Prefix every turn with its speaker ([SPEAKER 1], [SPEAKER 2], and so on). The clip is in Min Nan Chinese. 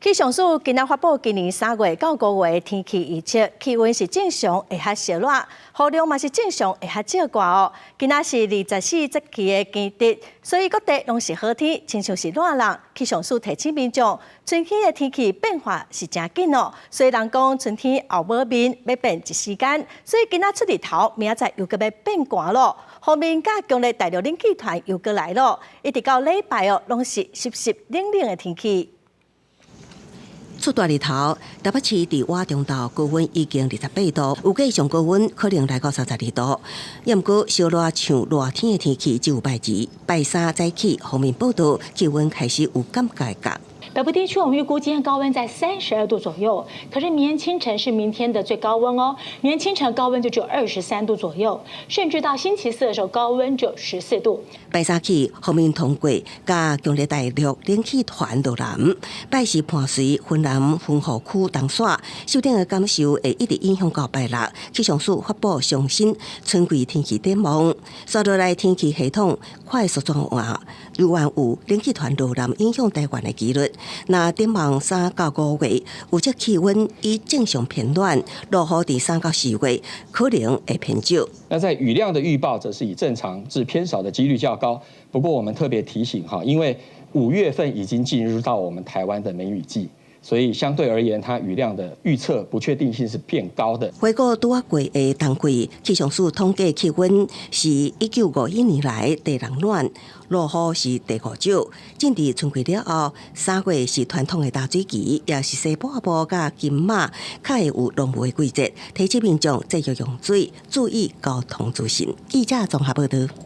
[SPEAKER 1] 氣象署今仔發布今年3月到5月的天氣預測，氣溫是正常會較燒熱，雨量嘛是正常會較少寡哦。今仔是24節氣的驚蟄，所以各地攏是好天，親像是熱人。氣象署提醒民眾，春天的天氣變化是誠緊哦。所以人講春天後母面欲變一時間，所以今仔出日頭，明仔載又閣欲變寒咯。鋒面佮強烈大陸冷氣團又閣來咯，一直到禮拜哦，攏是濕濕冷冷的天氣。
[SPEAKER 2] 出大日頭，台北市佇倚中晝高溫已經28度，預計上高溫可能來到32度。也毋過燒熱像熱天的天氣只有拜二、拜三早起，鋒面報到，氣溫開始有感覺降。
[SPEAKER 3] 北部地區我們預估今天高溫在32度左右，可是明天清晨是明天的最高溫哦。明天清晨高溫就只有23度左右，甚至到星期四的時候高溫就14度。
[SPEAKER 2] 拜三起，鋒面通過，佮強烈大陸冷氣團落南，拜四伴隨雲南風雨區東徙，受頂的感受會一直影響到拜六。氣象署發布上新春季天氣展望，紲落來天氣系統快速轉換，猶原有冷氣團落南影響台灣的幾率。若展望3到5月，預測氣溫以正常偏暖，落雨佇3到4月可能會偏少。
[SPEAKER 4] 那在雨量的預報，則是以正常至偏少的幾率較高。不過我們特別提醒哈，因為5月份已經進入到我們台灣的梅雨季，所以相對而言，它雨量的預測不確定性是變高的。
[SPEAKER 2] 回顧拄仔過的冬季，氣象署統計氣溫是1951年來第六暖，落雨是第五少。進入春季了後，3月是傳統的大水期，也是西半部佮金馬較會有濃霧的季節，提醒民眾節約用水，注意交通資訊。記者綜合報道。